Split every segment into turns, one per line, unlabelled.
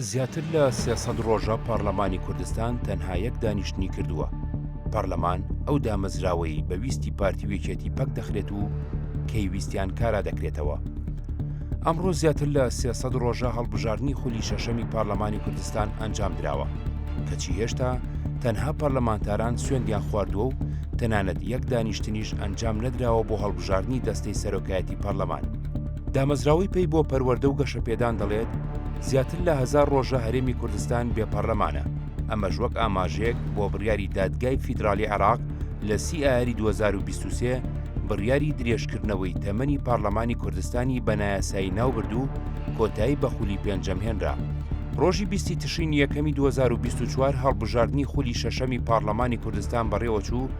زیاتر لە 300 ڕۆژە پارلەمانی کوردستان تەنها یەک دانیشتنی کردووە. پارلەمان ئەو دامەزراوەی بە ویستی پارتی و یەکێتی پەک دەخرێت و کەی ویستیان کارا دەکرێتەوە. ئەمڕۆ زیاتر لە 300 ڕۆژە هەڵبژاردنی خولی شەشەمی پارلەمانی کوردستان ئەنجام دراوە، کەچی هێشتا تەنها پارلەمانتاران سوێندیان خواردووە و تەنانەت یەک دانیشتنیش ئەنجام نەدراوە بۆ هەڵبژاردنی دەستەی سەرۆکایەتی پارلەمان. دامەزراوەی پەی بۆ پەروەردە و گەشەپێدان دەڵێت، زیاتر لە هەزار ڕۆژە هەرێمی کوردستان بێ پەرلەمانە، ئەمەش وەک ئاماژەیەک بۆ بڕیاری دادگای فیدراڵی عێراق لە سی ئایاری 2023 بڕیاری درێژکردنەوەی تەمەنی پارلەمانی کوردستانی بە نایاسایی ناوبرد و کۆتایی بە خولی پێنجەم هێنرا. ڕۆژی بیستی تشرینی یەکەمی 2024 هەڵبژاردنی خولی شەشەمی پارلەمانی کوردستان بەڕێوەچوو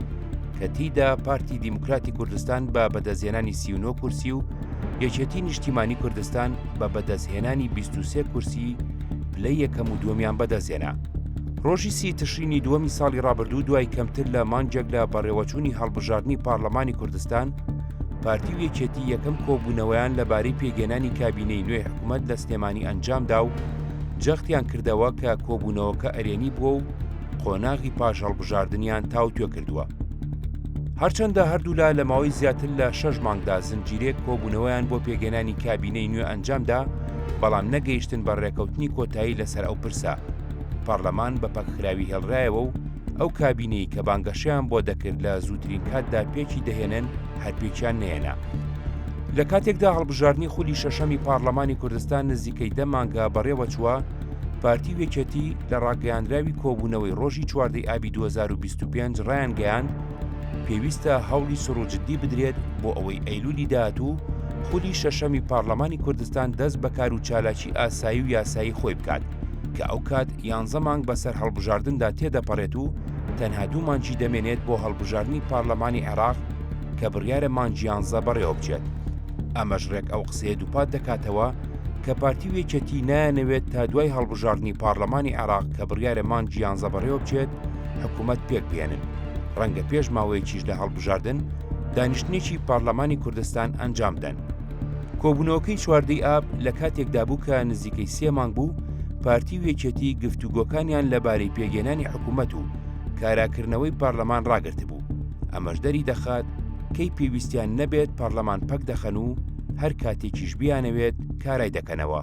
کە تیدا پارتی دیموکراتی کوردستان بە بەدەستهێنانی 39 کورسی و یەکێتی نیشتیمانی کوردستان بە بەدەستهێنانی 23 کورسی پلەی یەکەم و دووەمیان بەدەستهێنا. ڕۆژی سی تشرینی دووەمی ساڵی ڕابردوو دوای کەمتر لە مانگێک لە بەڕێوەچوونی هەڵبژاردنی پارلەمانی کوردستان، پارتی و یەکێتی یەکەم کۆبوونەوەیان لەبارەی پێکهێنانی کابینەی نوێی حکومەت لە سلێمانی ئەنجامدا و جەختیان کردەوە کە کۆبوونەوەکە ئەرێنی بووە و قۆناغی پاش هەڵبژاردنیان تاوتوێ کردووە. هەرچەندە هەردوولا لە ماوەی زیاتر لە شەش مانگدا زنجیرەیەک کۆبوونەوەیان بۆ پێکهێنانی کابینەی نوێ ئەنجامدا، بەڵام نەگەیشتن بە ڕێکەوتنی کۆتایی لەسەر ئەو پرسە. پەڕلەمان بە پەکخراوی هێڵرایەوە و ئەو کابینەی کە بانگەشەیان بۆ دەکرد لە زووترین کاتدا پێکی دەهێنن هەر پێکیان نەهێنا. لە کاتێکدا هەڵبژاردنی خولی شەشەمی پارلەمانی کوردستان نزیکەی دە مانگە بەڕێوەچووە، پارتی و یەکێتی لە ڕاگەیاندراوی کۆبوونەوەی ڕۆژی چواردەی ئابی 2025 ڕایانگەیاند، پێویستە هەوڵی سڕ و جددی بدرێت بۆ ئەوەی ئەیلولی داهاتوو خولی شەشەمی پارلەمانی کوردستان دەست بە کار و چالاکی ئاسایی و یاسایی خۆی بکات کە ئەوکات یانزە مانگ بەسەر هەڵبژاردندا تێدەپەڕێت و تەنها دوو مانگی دەمێنێت بۆ هەڵبژاردنی پارلەمانی عێراق کە بڕیارە مانگی یانزە بەڕێوەبچێت. ئەمەش ڕێک ئەو قسەیە دووپات دەکاتەوە کە پارتی و یەکێتی نایانەوێت تا دوای هەڵبژاردنی پارلەمانی عێراق کە بڕیارە مانگی یانزە بەڕێوەبچێت حکوومەت پێکبهێنن. ڕەنگە پێش ماوەیەکیش لە هەڵبژاردن دانیشتنێکی پارلەمانی کوردستان ئەنجام بدەن. کۆبوونەوەکەی چواردەی ئاب لە کاتێکدا بوو کە نزیکەی سێ مانگ بوو پارتی و یەکێتی گفتوگۆکانیان لەبارەی پێکهێنانی حکوومەت و کاراکردنەوەی پارلەمان ڕاگرتبوو، ئەمەش دەری دەخات کەی پێویستیان نەبێت پارلەمان پەک دەخەن و هەر کاتێکیش بیانەوێت کارای دەکەنەوە.